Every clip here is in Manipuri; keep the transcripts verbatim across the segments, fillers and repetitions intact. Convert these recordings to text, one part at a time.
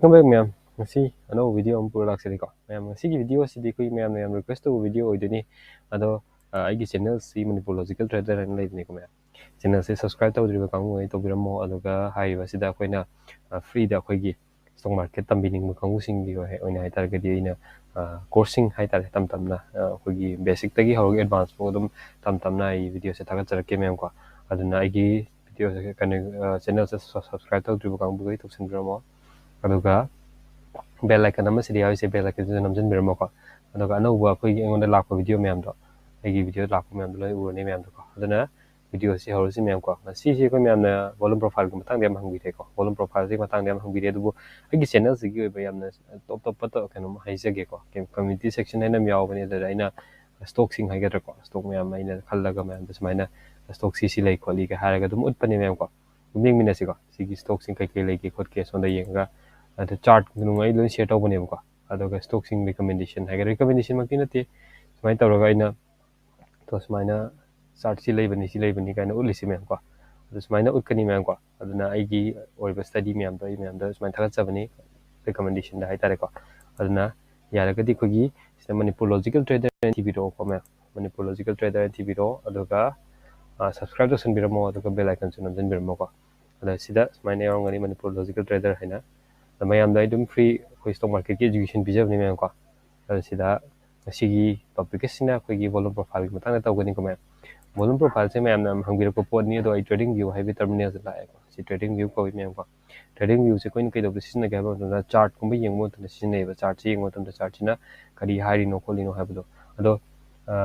Welcome back ꯃꯌꯥꯝ꯫ ꯉꯁꯤ ꯑꯅꯧꯕ video ꯑꯃ ꯄꯨꯔ ꯂꯥꯛꯆꯔꯤꯀꯣ ꯃꯌꯥꯝ꯫ ꯉꯁꯤꯒꯤ video ꯑꯁꯤꯗꯤ ꯑꯩꯈꯣꯏ ꯃꯌꯥꯝꯅ ꯌꯥꯝ request ꯇꯧꯕ video ꯑꯣꯏꯗꯣꯏꯅꯤ꯫ ꯑꯗꯣ ꯑ, ꯑꯩꯒꯤ channel ꯁꯤ Manipur Logical Trader ꯍꯥꯏꯅ ꯂꯩꯕꯅꯤꯀꯣ ꯃꯌꯥꯝ꯫ Channel ꯁꯤ subscribe ꯇꯧꯗ꯭ꯔꯤꯕ ꯀꯥꯡꯕꯨ ꯑꯩ ꯇꯧꯕꯤꯔꯝꯃꯣ꯫ ꯑꯗꯨꯒ ꯍꯥꯏꯔꯤꯕ ꯑꯁꯤꯗ ꯑꯩꯈꯣꯏꯅ ꯑ, free ꯗ ꯑꯩꯈꯣꯏꯒꯤ stock market ꯇꯝꯕꯤꯅꯤꯡꯕ ꯀꯥꯡꯕꯨꯁꯤꯡꯒꯤ ꯑꯣꯏ- ꯑꯣꯏꯅ ꯍꯥꯏꯇꯥꯔꯒꯗꯤ ꯑꯩꯅ ꯑ, course ꯁꯤꯡ ꯍꯥꯏꯇꯥꯔꯦ, ꯇꯝ ꯇꯝꯅ ꯑ, ꯑꯩꯈꯣꯏꯒꯤ basic ꯇꯒꯤ ꯍꯧꯔꯒ advance ꯐꯥꯎ ꯑꯗꯨꯝ ꯇꯝ ꯇꯝꯅ ꯑꯩ video ꯁꯦ ꯊꯥꯒꯠꯆꯔꯛꯀꯦ ꯃꯌꯥꯝ ꯀꯣ꯫ ꯑꯗꯨꯅ ꯑꯩꯒꯤ video ꯁꯦ ꯀꯩꯅꯣ ꯑ, channel ꯁꯦ subscribe ꯇꯧꯗ꯭ꯔꯤꯕ ꯀꯥꯡꯕꯨꯈꯩ ꯇꯧꯁꯟꯕꯤꯔꯝꯃꯣ꯫ ꯑꯗꯨꯒ bell icon ꯑꯃ ꯁꯤꯗ ꯌꯥꯎꯔꯤꯁꯦ, bell icon ꯁꯤꯗ ꯅꯝꯁꯤꯟꯕꯤꯔꯝꯃꯣꯀꯣ꯫ ꯑꯗꯨꯒ ꯑꯅꯧꯕ ꯑꯩꯈꯣꯏꯒꯤ ꯑꯩꯉꯣꯟꯗ ꯂꯥꯛꯄ video ꯃꯌꯥꯝꯗꯣ, ꯑꯩꯒꯤ video ꯂꯥꯛꯄ ꯃꯌꯥꯝꯗꯣ ꯂꯣꯏ ꯎꯔꯅꯤ ꯃꯌꯥꯝꯗꯣꯀꯣ꯫ ꯑꯗꯨꯅ video ꯁꯤ ꯍꯧꯔꯁꯤ ꯃꯌꯥꯝꯀꯣ꯫ ꯉꯁꯤꯁꯦ ꯑꯩꯈꯣꯏ ꯃꯌꯥꯝꯅ volume profile ꯒꯤ ꯃꯇꯥꯡꯗ ꯌꯥꯝ ꯍꯪꯕꯤꯔꯦꯀꯣ, volume profile ꯁꯤꯒꯤ ꯃꯇꯥꯡꯗ ꯌꯥꯝ ꯍꯪꯕꯤꯔꯦ꯫ ꯑꯗꯨꯕꯨ ꯑꯩꯒꯤ channel ꯁꯤꯒꯤ ꯑꯣꯏꯕ ꯌꯥꯝꯅ top ꯇꯣꯞꯄ ꯇ- ꯀꯩꯅꯣꯝ ꯍꯥꯏꯖꯒꯦꯀꯣ꯫ Community section ꯍꯥꯏꯅ ꯑꯃ ꯌꯥꯎꯕꯅꯦ, ꯑꯗꯨꯗ ꯑꯩꯅ stock ꯁꯤꯡ ꯍꯥꯏꯒꯗ꯭ꯔꯥꯀꯣ, stock ꯃꯌꯥꯝ ꯑꯩꯅ ꯈꯜꯂꯒ ꯃꯌꯥꯝꯗ ꯁꯨꯃꯥꯏꯅ stock ꯁꯤ ꯁꯤ ꯂꯩ ꯈꯣꯠꯂꯤꯒ ꯍꯥꯏꯔꯒ ꯑꯗꯨꯝ ꯎꯠꯄꯅꯦ ꯃꯌꯥꯝꯀꯣ꯫ ꯑꯗꯨꯝ ꯌꯦꯡꯃꯤꯟꯅꯁꯤꯀꯣ꯫ ꯁꯤꯒꯤ stock ꯁꯤꯡ ꯀꯩꯀꯩ ꯂꯩꯒꯦ ꯈꯣꯠꯀꯦ ꯁꯣꯝꯗ ꯌꯦꯡꯉꯒ, ꯑꯗ chart ꯅꯨꯡ ꯑꯩ ꯂꯣꯏ share ꯇꯧꯕꯅꯦꯕꯀꯣ꯫ ꯑꯗꯨꯒ stock ꯁꯤꯡ recommendation ꯍꯥꯏꯒ recommendation ꯃꯛꯇꯤ ꯅꯠꯇꯦ, ꯁꯨꯃꯥꯏꯅ ꯇꯧꯔꯒ ꯑꯩꯅ ꯇꯣ ꯁꯨꯃꯥꯏꯅ chart ꯁꯤ ꯂꯩꯕꯅꯤ, ꯁꯤ ꯂꯩꯕꯅꯤ ꯀꯥꯏꯅ ꯎꯠꯂꯤꯁꯤ ꯃꯌꯥꯝꯀꯣ꯫ ꯑꯗꯨ ꯁꯨꯃꯥꯏꯅ ꯎꯠꯀꯅꯤ ꯃꯌꯥꯝꯀꯣ꯫ ꯑꯗꯨꯅ ꯑꯩꯒꯤ ꯑꯣꯏꯕ study ꯃꯌꯥꯝꯗꯣ ꯑꯩ ꯃꯌꯥꯝꯗ ꯁꯨꯃꯥꯏꯅ ꯊꯥꯒꯠꯆꯕꯅꯤ, recommendation ꯗ ꯍꯥꯏꯇꯥꯔꯦꯀꯣ꯫ ꯑꯗꯨꯅ ꯌꯥꯔꯒꯗꯤ ꯑꯩꯈꯣꯏꯒꯤ ꯁꯤꯗ Manipur Logical Trader ꯍꯥꯏꯅ ꯊꯤꯕꯤꯔꯛꯑꯣꯀꯣ ꯃꯌꯥꯝ, Manipur Logical Trader ꯍꯥꯏꯅ ꯊꯤꯕꯤꯔꯛꯑꯣ꯫ ꯑꯗꯨꯒ ꯑ, subscribe ꯇꯧꯁꯟꯕꯤꯔꯝꯃꯣ, ꯑꯗꯨꯒ bell icon ꯁꯨ ꯅꯝꯁꯤꯟꯕꯤꯔꯝꯃꯣꯀꯣ꯫ ꯑꯗ ꯁꯤꯗ ꯁꯨꯃꯥꯏꯅ ꯌꯥꯎꯔꯝꯒꯅꯤ, Manipur Logical Trader ꯍꯥꯏꯅ꯫ ꯑꯗ ꯃꯌꯥꯝꯗ ꯑꯩ ꯑꯗꯨꯝ free ꯑꯩꯈꯣꯏ stock market ꯀꯤ education ꯄꯤꯖꯕꯅꯤ ꯃꯌꯥꯝꯀꯣ꯫ ꯑꯗ ꯁꯤꯗ ꯉꯁꯤꯒꯤ topic ꯑꯁꯤꯅ ꯑꯩꯈꯣꯏꯒꯤ volume profile ꯒꯤ ꯃꯇꯥꯡꯗ ꯇꯧꯒꯅꯤꯀꯣ ꯃꯌꯥꯝ꯫ Volume profile ꯁꯦ ꯃꯌꯥꯝꯅ ꯌꯥꯝ ꯍꯪꯕꯤꯔꯛꯄ ꯄꯣꯠꯅꯤ, ꯑꯗꯣ ꯑꯩ TradingView ꯍꯥꯏꯕ terminal ꯁꯦ ꯂꯥꯛꯑꯦꯀꯣ꯫ ꯁꯤ TradingView ꯀꯧꯏ ꯃꯌꯥꯝꯀꯣ꯫ TradingView ꯁꯦ ꯑꯩꯈꯣꯏꯅ ꯀꯩꯗꯧꯕꯗ ꯁꯤꯖꯤꯟꯅꯒꯦ ꯍꯥꯏꯕ ꯃꯇꯝꯗ, chart ꯀꯨꯝꯕ ꯌꯦꯡꯕ ꯃꯇꯝꯗ ꯁꯤꯖꯤꯟꯅꯩꯌꯦꯕ꯫ Chart ꯁꯦ ꯌꯦꯡꯕ ꯃꯇꯝꯗ chart ꯁꯤꯅ ꯀꯔꯤ ꯍꯥꯏꯔꯤꯅꯣ ꯈꯣꯠꯂꯤꯅꯣ ꯍꯥꯏꯕꯗꯣ꯫ ꯑꯗꯣ ꯑ,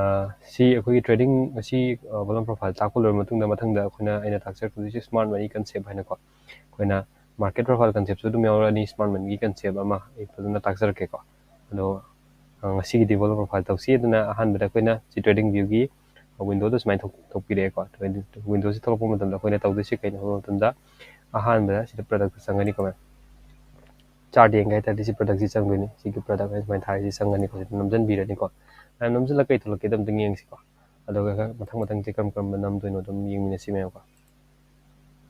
ꯁꯤ ꯑꯩꯈꯣꯏꯒꯤ trading ꯑꯁꯤ, ꯑ, volume profile ꯇꯥꯛꯄ ꯂꯣꯏꯔ ꯃꯇꯨꯡꯗ, ꯃꯊꯪꯗ ꯑꯩꯈꯣꯏꯅ, ꯑꯩꯅ ꯇꯥꯛꯆꯔꯛꯀꯗꯣꯏꯁꯦ smart money concept ꯍꯥꯏꯅꯀꯣ꯫ ꯑꯩꯈꯣꯏꯅ market profile concept ꯁꯨ ꯑꯗꯨꯝ ꯌꯥꯎꯔꯛꯑꯅꯤ, smart money ꯒꯤ concept ꯑꯃ ꯑꯩ ꯐꯖꯅ ꯇꯥꯛꯆꯔꯛꯀꯦꯀꯣ꯫ ꯑꯗꯣ ꯑ, ꯉꯁꯤꯒꯤꯗꯤ volume profile ꯇꯧꯁꯤ꯫ ꯑꯗꯨꯅ ꯑꯍꯥꯟꯕꯗ ꯑꯩꯈꯣꯏꯅ ꯁꯤ TradingView ꯒꯤ window ꯗꯣ ꯁꯨꯃꯥꯏꯅ ꯊꯣꯛ- ꯊꯣꯛꯄꯤꯔꯛꯑꯦꯀꯣ꯫ Window ꯁꯤ ꯊꯣꯛꯂꯛꯄ ꯃꯇꯝꯗ ꯑꯩꯈꯣꯏꯅ ꯇꯧꯗꯣꯏꯁꯤ ꯀꯩꯅꯣ ꯍꯥꯏꯕ ꯃꯇꯝꯗ, ꯑꯍꯥꯟꯕꯗ ꯁꯤꯗ product ꯇ ꯆꯪꯒꯅꯤꯀꯣ ꯃꯌꯥꯝ꯫ Chart ꯌꯦꯡꯒꯦ ꯍꯥꯏ ꯇꯥꯔꯗꯤ ꯁꯤ product ꯁꯤ ꯆꯪꯗꯣꯏꯅꯤ꯫ ꯁꯤꯒꯤ product ꯍꯥꯏꯅ ꯁꯨꯃꯥꯏꯅ ꯊꯥꯔꯤꯁꯤ ꯆꯪꯒꯅꯤꯀꯣ꯫ ꯁꯤꯗ ꯅꯝꯁꯤꯟꯕꯤꯔꯅꯤꯀꯣ꯫ ꯃꯌꯥꯝ ꯅꯝꯁꯤꯜꯂꯒ ꯀꯩ ꯊꯣꯛꯂꯛꯀꯦꯗꯣ ꯑꯝꯇꯪ ꯌꯦꯡꯁꯤꯀꯣ꯫ ꯑꯗꯨꯒ ꯃꯊꯪ ꯃꯊꯪꯁꯦ ꯀꯔꯝ ꯀꯔꯝꯕ ꯅꯝꯗꯣꯏꯅꯣ ꯑꯗꯨꯝ ꯌꯦꯡꯃꯤꯟꯅꯁꯤ ꯃꯌꯥꯝꯀꯣ꯫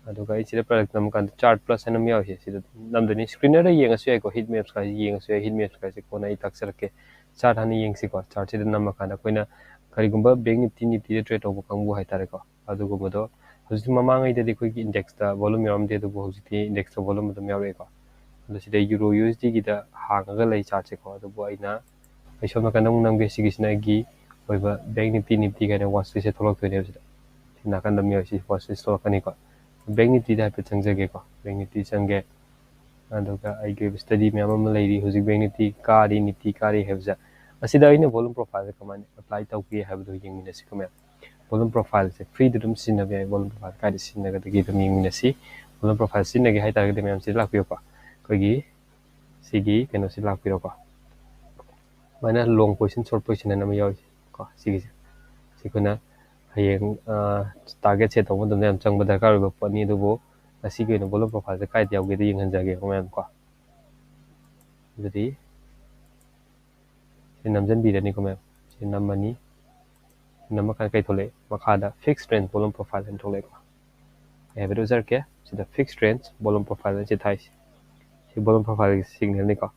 ꯑꯗꯨꯒ ꯑꯩ ꯁꯤꯗ product ꯅꯝꯃꯀꯥꯟꯗ chart plus ꯍꯥꯏꯅ ꯑꯃ ꯌꯥꯎꯔꯤꯁꯦ ꯁꯤꯗ ꯅꯝꯗꯣꯏꯅꯤ꯫ Screenerꯗ ꯌꯦꯡꯉꯁꯨ ꯌꯥꯏꯀꯣ, heat maps ꯀꯥꯏꯁꯦ ꯌꯦꯡꯉꯁꯨ ꯌꯥꯏ꯫ Heat maps ꯀꯥꯏꯁꯦ ꯀꯣꯟꯅ ꯑꯩ ꯇꯥꯛꯆꯔꯛꯀꯦ꯫ Chart ꯍꯥꯟꯅ ꯌꯦꯡꯁꯤꯀꯣ꯫ Chartꯁꯤꯗ ꯅꯝꯃꯀꯥꯟꯗ ꯑꯩꯈꯣꯏꯅ ꯀꯔꯤꯒꯨꯝꯕ Bank Nifty Niftyꯗ trade ꯇꯧꯕ ꯀꯥꯡꯕꯨ ꯍꯥꯏꯇꯥꯔꯦꯀꯣ, ꯑꯗꯨꯒꯨꯝꯕꯗꯣ ꯍꯧꯖꯤꯛꯇꯤ ꯃꯃꯥꯡꯉꯩꯗꯗꯤ ꯑꯩꯈꯣꯏꯒꯤ indexꯇ volume ꯌꯥꯎꯔꯝꯗꯦ, ꯑꯗꯨꯕꯨ ꯍꯧꯖꯤꯛꯇꯤ indexꯇ volume ꯑꯗꯨꯝ ꯌꯥꯎꯔꯛꯑꯦꯀꯣ꯫ ꯑꯗꯣ ꯁꯤꯗ Euro USDꯒꯤꯗ ꯍꯥꯡꯉꯒ ꯂꯩ chartꯁꯦꯀꯣ, ꯑꯗꯨꯕꯨ ꯑꯩꯅ ꯑꯩ ꯁꯣꯝ ꯅꯥꯀꯟꯗ ꯑꯃꯨꯛ ꯅꯝꯒꯦ꯫ ꯁꯤꯒꯤꯁꯤꯅ ꯑꯩꯒꯤ ꯑꯣꯏꯕ Bank Nifty Nifty ꯀꯥꯏꯅ watch listꯁꯦ ꯊꯣꯛꯂꯛꯇꯣꯏꯅꯦꯕ꯫ ꯁꯤꯗ ꯁꯤ ꯅꯥꯀꯟꯗ ꯑꯃ ꯌꯥꯎꯔꯤ, ꯁꯤ watch list ꯊꯣꯛꯂꯛꯀꯅꯤꯀꯣ꯫ Bank Niftyꯗ ꯍꯥꯏꯐꯦꯠ ꯆꯪꯖꯒꯦꯀꯣ꯫ Bank Nifty ꯆꯪꯒꯦ꯫ ꯑꯗꯨꯒ ꯑꯩꯒꯤ ꯑꯣꯏꯕ study ꯃꯌꯥꯝ ꯑꯃ ꯂꯩꯔꯤ꯫ ꯍꯧꯖꯤꯛ Bank Nifty ꯀꯥꯔꯤ, Nifty ꯀꯥꯔꯤ ꯍꯥꯏꯕꯁꯦ꯫ ꯑꯁꯤꯗ ꯑꯩꯅ volume profileꯁꯦ ꯀꯃꯥꯏꯅ apply ꯇꯧꯒꯦ ꯍꯥꯏꯕꯗꯨ ꯌꯦꯡꯃꯤꯟꯅꯁꯤꯀꯣ ꯃꯌꯥꯝ꯫ Volume profileꯁꯦ freeꯗ ꯑꯗꯨꯝ ꯁꯤꯖꯤꯟꯅꯕ ꯌꯥꯏ꯫ Volume profile ꯀꯥꯏꯗ ꯁꯤꯖꯤꯟꯅꯒꯗꯒꯦ ꯑꯗꯨꯝ ꯌꯦꯡꯃꯤꯟꯅꯁꯤ꯫ Volume profile ꯁꯤꯖꯤꯟꯅꯒꯦ ꯍꯥꯏꯇꯥꯔꯒꯗꯤ ꯃꯌꯥꯝ ꯁꯤꯗ ꯂꯥꯛꯄꯤꯌꯨꯀꯣ꯫ ꯑꯩꯈꯣꯏꯒꯤ ꯁꯤꯒꯤ ꯀꯩꯅꯣꯁꯤ ꯂꯥꯛꯄꯤꯔꯣꯀꯣ꯫ ꯁꯨꯃꯥꯏꯅ long position, short position ꯍꯥꯏꯅ ꯑꯃ ꯌꯥꯎꯔꯤꯁꯦ ꯀꯣ, ꯁꯤꯒꯤꯁꯦ꯫ ꯁꯤ ꯑꯩꯈꯣꯏꯅ ꯍꯌꯦꯡ target set ꯇꯧꯕ ꯃꯇꯝꯗ ꯌꯥꯝ ꯆꯪꯕ ꯗꯔꯀꯥꯔ ꯑꯣꯏꯕ ꯄꯣꯠꯅꯤ꯫ ꯑꯗꯨꯕꯨ ꯉꯁꯤꯒꯤ ꯑꯣꯏꯅ volume profileꯁꯦ ꯀꯥꯏꯗ ꯌꯥꯎꯒꯦꯗ ꯌꯦꯡꯍꯟꯖꯒꯦꯀꯣ ꯃꯌꯥꯝ ꯀꯣ꯫ ꯑꯗꯨꯗꯤ ꯁꯤ ꯅꯝꯁꯤꯟꯕꯤꯔꯅꯤꯀꯣ ꯃꯌꯥꯝ꯫ ꯁꯤ ꯅꯝꯃꯅꯤ꯫ ꯁꯤ ꯅꯝꯃꯀꯥꯟꯗ ꯀꯩ ꯊꯣꯛꯂꯛꯏ? ꯃꯈꯥꯗ fixed range volume profile ꯍꯥꯏꯅ ꯊꯣꯛꯂꯛꯑꯦꯀꯣ꯫ ꯑꯩ ꯍꯥꯏꯐꯦꯠ ꯎꯠꯆꯔꯛꯀꯦ꯫ ꯁꯤꯗ fixed range volume profile ꯍꯥꯏꯅ ꯁꯤ ꯊꯥꯏꯁꯦ꯫ ꯁꯤ volume profileꯒꯤ signalꯅꯤꯀꯣ꯫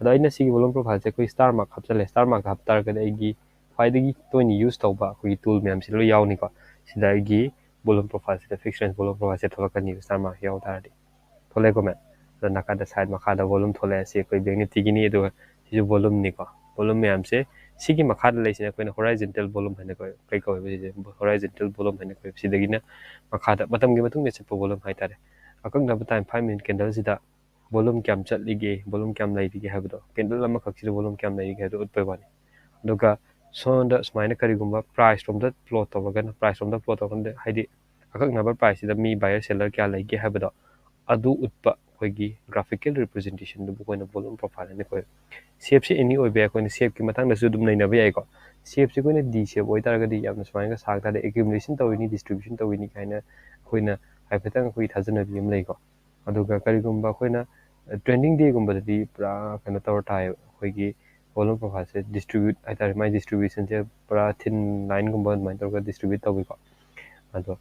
ꯑꯗꯣ ꯑꯩꯅ ꯁꯤꯒꯤ volume profileꯁꯦ ꯑꯩꯈꯣꯏ star mark ꯍꯥꯞꯆꯜꯂꯦ꯫ Star mark ꯍꯥꯞꯇꯥꯔꯒꯗꯤ ꯑꯩꯒꯤ ꯈ꯭ꯋꯥꯏꯗꯒꯤ ꯇꯣꯏꯅ use ꯇꯧꯕ ꯑꯩꯈꯣꯏꯒꯤ tool ꯃꯌꯥꯝꯁꯤ ꯂꯣꯏ ꯌꯥꯎꯅꯤꯀꯣ꯫ ꯁꯤꯗ ꯑꯩꯒꯤ volume profileꯁꯤꯗ fixed range volume profileꯁꯦ ꯊꯣꯛꯂꯛꯀꯅꯤ, star mark ꯌꯥꯎ ꯇꯥꯔꯗꯤ꯫ ꯊꯣꯛꯂꯛꯑꯦꯀꯣ ꯃꯌꯥꯝ꯫ ꯑꯗꯣ ꯅꯥꯀꯟꯗ side ꯃꯈꯥꯗ volume ꯊꯣꯛꯂꯛꯑꯦ꯫ ꯁꯤ ꯑꯩꯈꯣꯏ Bank Niftyꯒꯤꯅꯤ, ꯑꯗꯨꯒ ꯁꯤꯁꯨ volumeꯅꯤꯀꯣ꯫ Volume ꯃꯌꯥꯝꯁꯦ ꯁꯤꯒꯤ ꯃꯈꯥꯗ ꯂꯩꯁꯤꯅ ꯑꯩꯈꯣꯏꯅ horizontal volume ꯍꯥꯏꯅ ꯀꯧꯋꯦ꯫ ꯀꯩ ꯀꯧꯋꯦꯕ ꯁꯤꯁꯦ? Horizontal volume ꯍꯥꯏꯅ ꯀꯧꯋꯦ꯫ ꯁꯤꯗꯒꯤꯅ ꯃꯈꯥꯗ ꯃꯇꯝꯒꯤ ꯃꯇꯨꯡ ꯏꯟꯅ ꯆꯠꯄ volume ꯍꯥꯏꯇꯥꯔꯦ꯫ ꯑꯀꯛꯅꯕ time five minute candleꯁꯤꯗ volume ꯀꯌꯥꯝ ꯆꯠꯂꯤꯒꯦ, volume ꯀꯌꯥꯝ ꯂꯩꯔꯤꯒꯦ ꯍꯥꯏꯕꯗꯣ, candle ꯑꯃꯈꯛꯁꯤꯗ volume ꯀꯌꯥꯝ ꯂꯩꯔꯤꯒꯦ ꯍꯥꯏꯕꯗꯣ ꯎꯠꯄꯩ ꯋꯥꯅꯤ꯫ ꯑꯗꯨꯒ ꯁꯣꯝꯗ ꯁꯨꯃꯥꯏꯅ ꯀꯔꯤꯒꯨꯝꯕ price ꯔꯣꯝꯗ plot ꯇꯧꯔꯒꯅ, price ꯔꯣꯝꯗ plot ꯇꯧꯔꯀꯥꯟꯗ, ꯍꯥꯏꯗꯤ ꯑꯀꯛꯅꯕ priceꯁꯤꯗ ꯃꯤ buyer seller ꯀꯌꯥ ꯂꯩꯒꯦ ꯍꯥꯏꯕꯗꯣ, ꯑꯗꯨ ꯎꯠꯄ ꯑꯩꯈꯣꯏꯒꯤ graphical representationꯗꯨꯕꯨ ꯑꯩꯈꯣꯏꯅ volume profile ꯍꯥꯏꯅ ꯀꯧꯋꯦ꯫ Shapeꯁꯦ any ꯑꯣꯏꯕ ꯌꯥꯏ, ꯑꯩꯈꯣꯏꯅ shapeꯀꯤ ꯃꯇꯥꯡꯗꯁꯨ ꯑꯗꯨꯝ ꯅꯩꯅꯕ ꯌꯥꯏꯀꯣ꯫ Shapeꯁꯦ ꯑꯩꯈꯣꯏꯅ D shape ꯑꯣꯏꯇꯥꯔꯒꯗꯤ ꯌꯥꯝꯅ ꯁꯨꯃꯥꯏꯅꯒ ꯁꯥꯡ ꯇꯥꯔꯗꯤ accumulation ꯇꯧꯔꯤꯅꯤ, distribution ꯇꯧꯔꯤꯅꯤ ꯀꯥꯏꯅ ꯑꯩꯈꯣꯏꯅ ꯍꯥꯏꯐꯦꯠꯇꯪ ꯑꯩꯈꯣꯏꯒꯤ ꯊꯥꯖꯅꯕꯤ ꯑꯃ ꯂꯩꯀꯣ꯫ ꯑꯗꯨꯒ ꯀꯔꯤꯒꯨꯝꯕ ꯑꯩꯈꯣꯏꯅ trending dayꯒꯨꯝꯕꯗꯗꯤ ꯄꯨꯔꯥ ꯀꯩꯅꯣ ꯇꯧꯔ ꯇꯥꯏꯌꯦꯕ, ꯑꯩꯈꯣꯏꯒꯤ volume profileꯁꯦ distribute ꯍꯥꯏꯇꯥꯔꯦ, ꯃꯥꯏ distributionꯁꯦ ꯄꯨꯔꯥ thin lineꯒꯨꯝꯕ ꯑꯗꯨꯃꯥꯏꯅ ꯇꯧꯔꯒ distribute ꯇꯧꯋꯤꯀꯣ꯫ ꯑꯗꯣ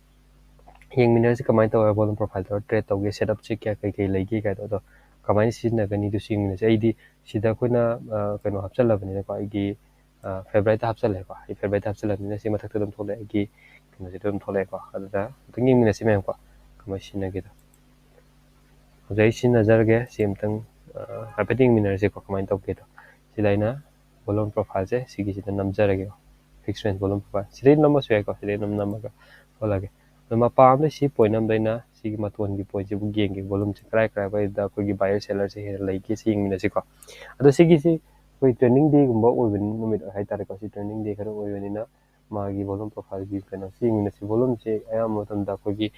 ꯌꯦꯡꯃꯤꯟꯅꯔꯁꯤ ꯀꯃꯥꯏꯅ ꯇꯧꯔꯒ volume profile ꯇꯧꯔꯒ trade ꯇꯧꯒꯦ, setup ꯁꯦ ꯀꯌꯥ ꯀꯩ ꯀꯩ ꯂꯩꯒꯦ ꯀꯥꯏꯗꯣ, ꯑꯗꯣ ꯀꯃꯥꯏꯅ ꯁꯤꯖꯤꯟꯅꯒꯅꯤꯗꯨꯁꯨ ꯌꯦꯡꯃꯤꯟꯅꯁꯤ꯫ ꯑꯩꯗꯤ ꯁꯤꯗ ꯑꯩꯈꯣꯏꯅ ꯀꯩꯅꯣ ꯍꯥꯞꯆꯜꯂꯕꯅꯤꯅꯀꯣ, ꯑꯩꯒꯤ favorite ꯇ ꯍꯥꯞꯆꯜꯂꯦꯀꯣ꯫ ꯑꯩ favorite ꯇ ꯍꯥꯞꯆꯜꯂꯕꯅꯤꯅ ꯁꯤ ꯃꯊꯛꯇ ꯑꯗꯨꯝ ꯊꯣꯛꯂꯛꯑꯦ, ꯑꯩꯒꯤ ꯀꯩꯅꯣꯁꯤꯗ ꯑꯗꯨꯝ ꯊꯣꯛꯂꯛꯑꯦꯀꯣ꯫ ꯑꯗꯨꯗ ꯑꯝꯇꯪ ꯌꯦꯡꯃꯤꯟꯅꯁꯤ ꯃꯌꯥꯝꯀꯣ, ꯀꯃꯥꯏꯅ ꯁꯤꯖꯤꯟꯅꯒꯦꯗꯣ꯫ ꯍꯧꯖꯤꯛ ꯑꯩ ꯁꯤꯖꯤꯟꯅꯖꯔꯒꯦ꯫ ꯁꯤ ꯑꯝꯇꯪ ꯍꯥꯏꯐꯦꯠ ꯌꯦꯡꯃꯤꯟꯅꯔꯁꯤꯀꯣ, ꯀꯃꯥꯏꯅ ꯇꯧꯒꯦꯗꯣ꯫ ꯁꯤꯗ ꯑꯩꯅ volume profile ꯁꯦ ꯁꯤꯒꯤꯁꯤꯗ ꯅꯝꯖꯔꯒꯦꯀꯣ, fixed range volume profile꯫ ꯁꯤꯗꯩ ꯅꯝꯃꯁꯨ ꯌꯥꯏꯀꯣ, ꯁꯤꯗꯩ ꯑꯗꯨꯝ ꯅꯝꯃꯒ ꯊꯣꯛꯂꯛꯑꯒꯦ꯫ ꯑꯗꯣ ꯃꯄꯥ ꯑꯃꯗ ꯁꯤ point ꯑꯃꯗ ꯑꯩꯅ ꯁꯤꯒꯤ ꯃꯇꯣꯟꯒꯤ point ꯁꯤꯕꯨ ꯌꯦꯡꯒꯦ, volume ꯁꯦ ꯀꯔꯥꯏ ꯀꯔꯥꯏꯋꯥꯏꯗ ꯑꯩꯈꯣꯏꯒꯤ buyer seller ꯁꯦ ꯍꯦꯟꯅ ꯂꯩꯒꯦ ꯁꯤ ꯌꯦꯡꯃꯤꯟꯅꯁꯤꯀꯣ꯫ ꯑꯗꯣ ꯁꯤꯒꯤꯁꯤ ꯑꯩꯈꯣꯏ trading day ꯒꯨꯝꯕ ꯑꯣꯏꯕ ꯅꯨꯃꯤꯠ ꯍꯥꯏꯇꯥꯔꯦꯀꯣ, ꯁꯤ trading day ꯈꯔ ꯑꯣꯏꯕꯅꯤꯅ ꯃꯥꯒꯤ volume profile ꯒꯤ ꯀꯩꯅꯣꯁꯤ ꯌꯦꯡꯃꯤꯟꯅꯁꯤ꯫ Volume ꯁꯦ ꯑꯌꯥꯝꯕ ꯃꯇꯝꯗ ꯑꯩꯈꯣꯏꯒꯤ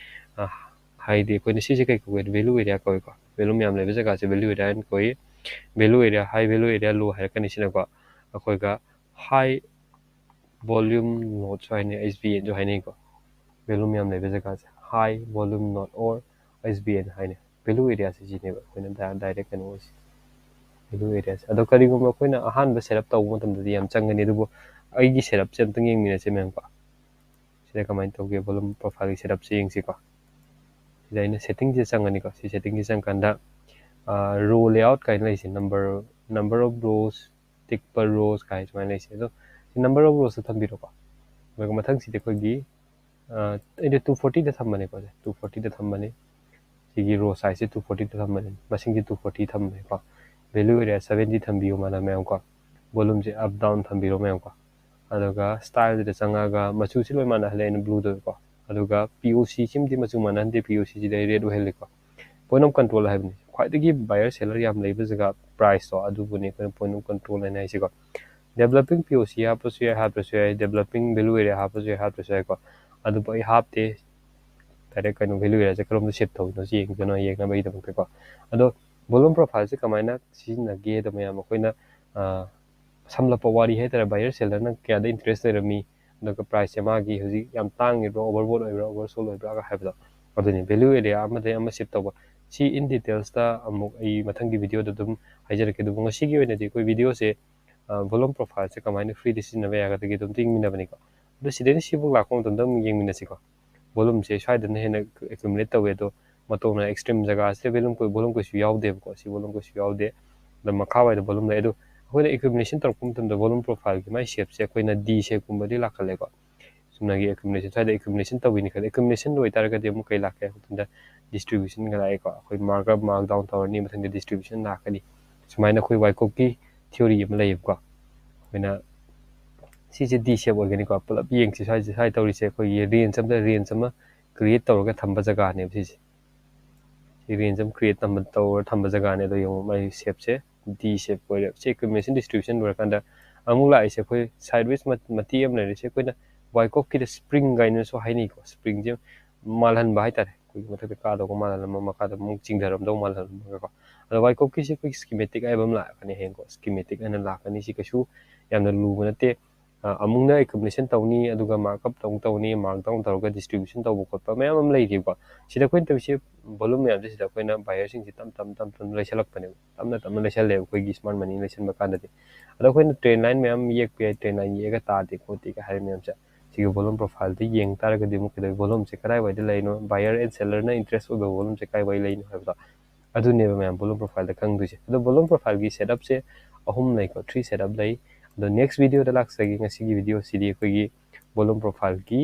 ꯍꯥꯏꯗꯤ ꯑꯩꯈꯣꯏꯅ ꯁꯤꯁꯦ ꯀꯩ ꯀꯧꯒꯦ? Value area ꯀꯧꯏꯀꯣ꯫ Volume ꯌꯥꯝ ꯂꯩꯕ ꯖꯒꯥꯁꯦ value area ꯍꯥꯏꯅ ꯀꯧꯏ꯫ Value area, high value area, low ꯍꯥꯏꯔꯛꯀꯅꯤ ꯁꯤꯅꯀꯣ꯫ ꯑꯩꯈꯣꯏꯒ high volume node ꯁꯨ ꯍꯥꯏꯅꯩ, H V N ꯁꯨ ꯍꯥꯏꯅꯩꯀꯣ꯫ Volume ꯌꯥꯝ ꯂꯩꯕ ꯖꯒꯥꯁꯦ high volume node or H V N ꯍꯥꯏꯅꯩ꯫ Value area ꯁꯦ ꯁꯤꯅꯦꯕ ꯑꯩꯈꯣꯏꯅ direct ꯀꯩꯅꯣ ꯑꯣꯏꯁꯦ, value area ꯁꯦ꯫ ꯑꯗꯣ ꯀꯔꯤꯒꯨꯝꯕ ꯑꯩꯈꯣꯏꯅ ꯑꯍꯥꯟꯕ setup ꯇꯧꯕ ꯃꯇꯝꯗꯗꯤ ꯌꯥꯝ ꯆꯪꯒꯅꯤ, ꯑꯗꯨꯕꯨ ꯑꯩꯒꯤ setup ꯁꯦ ꯑꯝꯇꯪ ꯌꯦꯡꯃꯤꯟꯅꯁꯦ ꯃꯌꯥꯝꯀꯣ꯫ ꯁꯤꯗ ꯀꯃꯥꯏꯅ ꯇꯧꯒꯦ? Volume profile ꯒꯤ setup ꯁꯦ ꯌꯦꯡꯁꯤꯀꯣ꯫ ꯁꯤꯗ ꯑꯩꯅ setting ꯁꯦ ꯆꯪꯒꯅꯤꯀꯣ꯫ ꯁꯤ setting ꯁꯦ ꯆꯪꯀꯥꯟꯗ row layout ꯀꯥꯏꯅ ꯂꯩꯁꯦ, number number of rows, tick per rows ꯀꯥꯏꯅ ꯁꯨꯃꯥꯏꯅ ꯂꯩꯁꯦ꯫ ꯑꯗꯣ ꯁꯤ number of rows ꯇ ꯊꯝꯕꯤꯔꯣꯀꯣ꯫ ꯑꯗꯨꯒ ꯃꯊꯪꯁꯤꯗꯤ ꯑꯩꯈꯣꯏꯒꯤ ꯑꯩꯅ two forty ꯗ ꯊꯝꯕꯅꯦꯀꯣ, two forty ꯗ ꯊꯝꯕꯅꯤ꯫ ꯁꯤꯒꯤ row size ꯁꯦ two forty ꯗ ꯊꯝꯕꯅꯤ, ꯃꯁꯤꯡꯁꯦ two forty ꯊꯝꯕꯅꯤꯀꯣ꯫ Value area seventy ꯊꯝꯕꯤꯌꯨ ꯃꯥꯅ ꯃꯌꯥꯝꯀꯣ꯫ Volume ꯁꯦ up down ꯊꯝꯕꯤꯔꯣ ꯃꯌꯥꯝꯀꯣ꯫ ꯑꯗꯨꯒ style ꯁꯤꯗ ꯆꯪꯉꯒ ꯃꯆꯨꯁꯤ ꯂꯣꯏ ꯃꯥꯟꯅꯍꯜꯂꯦ ꯑꯩꯅ blue ꯗꯀꯣ꯫ ꯑꯗꯨꯒ P O C ꯁꯤꯃꯗꯤ ꯃꯆꯨ ꯃꯥꯟꯅꯍꯟꯗꯦ, P O C ꯁꯤꯗ ꯑꯩ red ꯑꯣꯏꯍꯜꯂꯤꯀꯣ꯫ Point of control ꯍꯥꯏꯕꯅꯤ, ꯈ꯭ꯋꯥꯏꯗꯒꯤ buyer seller ꯌꯥꯝ ꯂꯩꯕ ꯖꯒꯥ price ꯇꯣ ꯑꯗꯨꯕꯨꯅꯤ ꯑꯩꯈꯣꯏꯅ point of control ꯍꯥꯏꯅ ꯍꯥꯏꯁꯤꯀꯣ꯫ Developing P O C ꯍꯥꯞꯄꯁꯨ ꯌꯥꯏ, ꯍꯥꯞꯇ꯭ꯔꯁꯨ ꯌꯥꯏ, developing value area ꯍꯥꯞꯄꯁꯨ ꯌꯥꯏ, ꯍꯥꯞꯇ꯭ꯔꯁꯨ ꯌꯥꯏꯀꯣ꯫ ꯑꯗꯨꯕꯨ ꯑꯩ ꯍꯥꯞꯇꯦ, direct ꯀꯩꯅꯣ value area ꯁꯦ ꯀꯔꯣꯝꯗ shift ꯇꯧꯔꯤꯅꯣ ꯁꯤ ꯌꯦꯡꯗꯅ ꯌꯦꯡꯅꯕꯒꯤꯗꯃꯛꯇꯀꯣ꯫ ꯑꯗꯣ volume profile ꯁꯦ ꯀꯃꯥꯏꯅ ꯁꯤꯖꯤꯟꯅꯒꯦꯗ ꯃꯌꯥꯝ ꯑꯩꯈꯣꯏꯅ ꯁꯝꯂꯞꯄ ꯋꯥꯔꯤ ꯍꯥꯏꯇꯥꯔꯦ, buyer seller ꯅ ꯀꯌꯥꯗ interest ꯂꯩꯔꯝꯃꯤ, ꯑꯗꯨꯒ price ꯁꯦ ꯃꯥꯒꯤ ꯍꯧꯖꯤꯛ ꯌꯥꯝ ꯇꯥꯡꯉꯤꯕ꯭ꯔꯥ, overbought ꯑꯣꯏꯕ꯭ꯔꯥ, oversold ꯑꯣꯏꯕ꯭ꯔꯥꯒ ꯍꯥꯏꯕꯗꯣ꯫ ꯑꯗꯨꯅꯤ value area ꯑꯃꯗꯒꯤ ꯑꯃ shift ꯇꯧꯕ꯫ ꯁꯤ in details ꯇ ꯑꯃꯨꯛ ꯑꯩ ꯃꯊꯪꯒꯤ video ꯗ ꯑꯗꯨꯝ ꯍꯥꯏꯖꯔꯛꯀꯦ꯫ ꯑꯗꯨꯕꯨ ꯉꯁꯤꯒꯤ ꯑꯣꯏꯅꯗꯤ ꯑꯩꯈꯣꯏ video ꯁꯦ volume profile ꯁꯦ ꯀꯃꯥꯏꯅ free ꯗ ꯁꯤꯖꯤꯟꯅꯕ ꯌꯥꯒꯗꯒꯦ ꯑꯗꯨꯝ ꯌꯦꯡꯃꯤꯟꯅꯕꯅꯤꯀꯣ꯫ ꯑꯗꯣ ꯁꯤꯗꯩꯅ ꯁꯤꯐꯥꯎ ꯂꯥꯛꯄ ꯃꯇꯝꯗ ꯑꯃꯨꯛ ꯌꯦꯡꯃꯤꯟꯅꯁꯤꯀꯣ꯫ volumeꯁꯦ ꯁ꯭ꯋꯥꯏꯗꯅ ꯍꯦꯟꯅ accumulate ꯇꯧꯋꯦ꯫ ꯑꯗꯣ ꯃꯇꯣꯟꯅ extreme ꯖꯒꯥꯁꯤꯗ volume ꯀ- volume ꯀꯩꯁꯨ ꯌꯥꯎꯗꯦꯕꯀꯣ꯫ ꯁꯤ volume ꯀꯩꯁꯨ ꯌꯥꯎꯗꯦ꯫ ꯑꯗ ꯃꯈꯥꯋꯥꯏꯗ volume ꯂꯩ꯫ ꯑꯗꯣ ꯑꯩꯈꯣꯏꯅ accumulation ꯇꯧꯔꯛꯄ ꯃꯇꯝꯗ volume profileꯒꯤ ꯃꯥꯏ shapeꯁꯦ ꯑꯩꯈꯣꯏꯅ D shapeꯀꯨꯝꯕꯗꯤ ꯂꯥꯛꯀꯜꯂꯦꯀꯣ꯫ ꯆꯨꯝꯅꯒꯤ accumulation, ꯁ꯭ꯋꯥꯏꯗ accumulation ꯇꯧꯕꯤꯅꯤ ꯈꯜꯂꯦ꯫ Accumulation ꯑꯣꯏꯇꯥꯔꯒꯗꯤ ꯑꯃꯨꯛ ꯀꯩ ꯂꯥꯛꯀꯦ ꯍꯥꯏꯕ ꯃꯇꯝꯗ distributionꯒ ꯂꯥꯛꯑꯦꯀꯣ꯫ ꯑꯩꯈꯣꯏ mark up, mark down ꯇꯧꯔꯅꯤ, ꯃꯊꯪꯗ distribution ꯂꯥꯛꯀꯅꯤ꯫ ꯁꯨꯃꯥꯏꯅ ꯑꯩꯈꯣꯏ ꯋꯥꯏꯀꯣꯞꯀꯤ theory ꯑꯃ ꯂꯩꯌꯦꯕꯀꯣ꯫ ꯑꯩꯈꯣꯏꯅ ꯁꯤꯁꯦ D shape ꯑꯣꯏꯒꯅꯤꯀꯣ꯫ ꯄꯨꯂꯞ ꯌꯦꯡꯁꯤ꯫ ꯁ꯭ꯋꯥꯏꯁꯦ ꯁ꯭ꯋꯥꯏ ꯇꯧꯔꯤꯁꯦ ꯑꯩꯈꯣꯏꯒꯤ range ꯑꯃꯗ, range ꯑꯃ create ꯇꯧꯔꯒ ꯊꯝꯕ ꯖꯒꯥꯅꯦꯕ ꯁꯤꯁꯦ꯫ ꯁꯤ range ꯑꯃ create ꯇꯧꯔ ꯊꯝꯕ ꯖꯒꯥꯅꯦ꯫ ꯑꯗꯣ ꯌꯦꯡꯉꯣ, ꯃꯥꯒꯤ shapeꯁꯦ D shape ꯑꯣꯏꯔꯦ꯫ ꯁꯤ accumulation distribution ꯂꯣꯏꯔꯀꯥꯟꯗ ꯑꯃꯨꯛ ꯂꯥꯛꯏꯁꯦ ꯑꯩꯈꯣꯏ sideways ꯃꯇꯦꯛ ꯑꯃ ꯂꯩꯔꯤꯁꯦ ꯑꯩꯈꯣꯏꯅ ꯋꯥꯏꯀꯣꯞꯀꯤꯗ spring ꯀꯥꯏꯅꯁꯨ ꯍꯥꯏꯅꯩꯀꯣ꯫ Springꯁꯦ ꯃꯥꯜꯍꯟꯕ ꯍꯥꯏꯇꯥꯔꯦ꯫ ꯑꯩꯈꯣꯏꯒꯤ ꯃꯊꯛꯇ ꯀꯥꯗꯧꯕ ꯃꯥꯜꯍꯜꯂꯝꯕ, ꯃꯈꯥꯗ ꯑꯃꯨꯛ ꯆꯤꯡꯊꯔꯝꯗꯧ ꯃꯥꯜꯍꯜꯂꯝꯃꯒꯀꯣ꯫ ꯑꯗꯣ ꯋꯥꯏꯀꯣꯞꯀꯤꯁꯦ ꯑꯩꯈꯣꯏ schematic ꯍꯥꯏꯕ ꯑꯃ ꯂꯥꯛꯀꯅꯤ ꯍꯌꯦꯡꯀꯣ꯫ Schematic ꯍꯥꯏꯅ ꯂꯥꯛꯀꯅꯤ꯫ ꯁꯤ ꯀꯩꯁꯨ ꯌꯥꯝꯅ ꯂꯨꯕ ꯅꯠꯇꯦ꯫ ꯑ, ꯑꯃꯨꯛꯅ accumulation ꯇꯧꯅꯤ, ꯑꯗꯨꯒ mark up ꯑꯃꯨꯛ ꯇꯧꯅꯤ, mark down ꯇꯧꯔꯒ distribution ꯇꯧꯕ ꯈꯣꯠꯄ ꯃꯌꯥꯝ ꯑꯃ ꯂꯩꯔꯤꯕꯀꯣ꯫ ꯁꯤꯗ ꯑꯩꯈꯣꯏꯅ ꯇꯧꯔꯤꯁꯦ volume ꯃꯌꯥꯝꯁꯦ ꯁꯤꯗ ꯑꯩꯈꯣꯏꯅ buyerꯁꯤꯡꯁꯦ ꯇꯞ ꯇꯞ ꯇꯞ ꯇꯞꯅ ꯂꯩꯁꯜꯂꯛꯄꯅꯦꯕ꯫ ꯇꯞꯅ ꯇꯞꯅ ꯂꯩꯁꯜꯂꯦꯕ ꯑꯩꯈꯣꯏꯒꯤ smart money ꯂꯩꯁꯟꯕ ꯀꯥꯟꯗꯗꯤ꯫ ꯑꯗꯣ ꯑꯩꯈꯣꯏꯅ trend line ꯃꯌꯥꯝ ꯌꯦꯛꯄ ꯌꯥꯏ, trend line ꯌꯦꯛꯑꯒ ꯇꯥꯗꯦ ꯈꯣꯠꯇꯦꯒ ꯍꯥꯏꯔ ꯃꯌꯥꯝꯁꯦ꯫ ꯁꯤꯒꯤ volume profileꯗ ꯌꯦꯡ ꯇꯥꯔꯒꯗꯤ ꯑꯃꯨꯛ ꯀꯩꯗꯧ, volumeꯁꯦ ꯀꯗꯥꯏꯋꯥꯏꯗ ꯂꯩꯅꯣ, buyer and sellerꯅ interest ꯑꯣꯏꯕ volumeꯁꯦ ꯀꯥꯏꯋꯥꯏ ꯂꯩꯅꯣ ꯍꯥꯏꯕꯗꯣ ꯑꯗꯨꯅꯦꯕ ꯃꯌꯥꯝ volume profileꯗ ꯈꯪꯗꯣꯏꯁꯦ꯫ ꯑꯗꯣ volume profileꯒꯤ setupꯁꯦ ꯑꯍꯨꯝ ꯂꯩꯀꯣ, three setup ꯂꯩ꯫ ꯑꯗꯣ next videoꯗ ꯂꯥꯛꯆꯒꯦ꯫ ꯉꯁꯤꯒꯤ videoꯁꯤꯗꯤ ꯑꯩꯈꯣꯏꯒꯤ volume profileꯒꯤ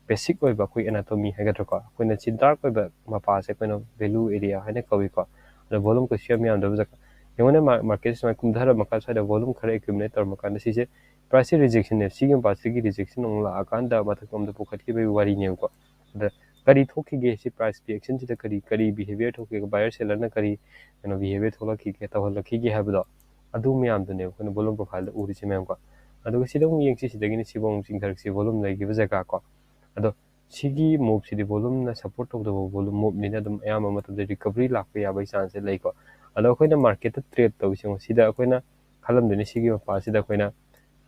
basic ꯑꯣꯏꯕ ꯑꯩꯈꯣꯏ anatomy ꯍꯥꯏꯒꯗ꯭ꯔꯥꯀꯣ, ꯑꯩꯈꯣꯏꯅ ꯁꯤ dark ꯑꯣꯏꯕ ꯃꯄꯥꯁꯦ ꯑꯩꯈꯣꯏꯅ value area ꯍꯥꯏꯅ ꯀꯧꯏꯀꯣ꯫ ꯑꯗꯣ volume ꯀꯩꯁꯨ ꯌꯥꯝ ꯌꯥꯝꯗꯕ ꯖꯒꯥ꯫ ꯌꯦꯡꯉꯨꯅꯦ, ꯃꯥ-, marketꯁꯦ ꯁꯨꯃꯥꯏꯅ ꯀꯨꯝꯊꯔꯝꯃꯀꯥꯟ ꯁ꯭ꯋꯥꯏꯗ volume ꯈꯔ accumulate ꯇꯧꯔꯝꯃꯀꯥꯟꯗ ꯁꯤꯁꯦ priceꯁꯦ rejectionꯅꯦ꯫ ꯁꯤꯒꯤ ꯃꯄꯥꯁꯤꯒꯤ rejection ꯑꯃꯨꯛ ꯂꯥꯛꯑꯀꯥꯟꯗ ꯃꯊꯛꯂꯣꯝꯗ ꯄꯨꯈꯠꯈꯤꯕꯒꯤ ꯋꯥꯔꯤꯅꯦꯕꯀꯣ꯫ ꯑꯗ ꯀꯔꯤ ꯊꯣꯛꯈꯤꯒꯦ? ꯁꯤ price reactionꯁꯤꯗ ꯀꯔꯤ, ꯀꯔꯤ behavior ꯊꯣꯛꯈꯤꯒꯦ? Buyer sellerꯅ ꯀꯔꯤ, ꯀꯩꯅꯣ, behavior ꯊꯣꯛꯂꯛꯈꯤꯒꯦ, ꯇꯧꯍꯜꯂꯛꯈꯤꯒꯦ ꯍꯥꯏꯕꯗꯣ, ꯑꯗꯨ ꯃꯌꯥꯝꯗꯨꯅꯦꯕ ꯑꯩꯈꯣꯏꯅ volume profileꯗ ꯎꯔꯤꯁꯦ ꯃꯌꯥꯝꯀꯣ꯫ ꯑꯗꯨꯒ ꯁꯤꯗ ꯑꯃꯨꯛ ꯌꯦꯡꯁꯤ, ꯁꯤꯗꯒꯤꯅ ꯁꯤꯐꯥꯎ ꯑꯃꯨꯛ ꯆꯤꯡꯊꯔꯛꯁꯤ, volume ꯂꯩꯈꯤꯕ ꯖꯒꯥ ꯀꯣ꯫ ꯑꯗꯣ ꯁꯤꯒꯤ moveꯁꯤꯗꯤ volumeꯅ support ꯇꯧꯗꯕ volume moveꯅꯤꯅ ꯑꯗꯨꯝ ꯑꯌꯥꯝꯕ ꯃꯇꯝꯗ recovery ꯂꯥꯛꯄ ꯌꯥꯕꯒꯤ chanceꯁꯦ ꯂꯩꯀꯣ꯫ ꯑꯗꯣ ꯑꯩꯈꯣꯏꯅ marketꯇ trade ꯇꯧꯔꯤꯁꯦ ꯌꯦꯡꯉꯣ, ꯁꯤꯗ ꯑꯩꯈꯣꯏꯅ ꯈꯜꯂꯝꯗꯣꯏꯅꯤ ꯁꯤꯒꯤ ꯃꯄꯥꯁꯤꯗ ꯑꯩꯈꯣꯏꯅ,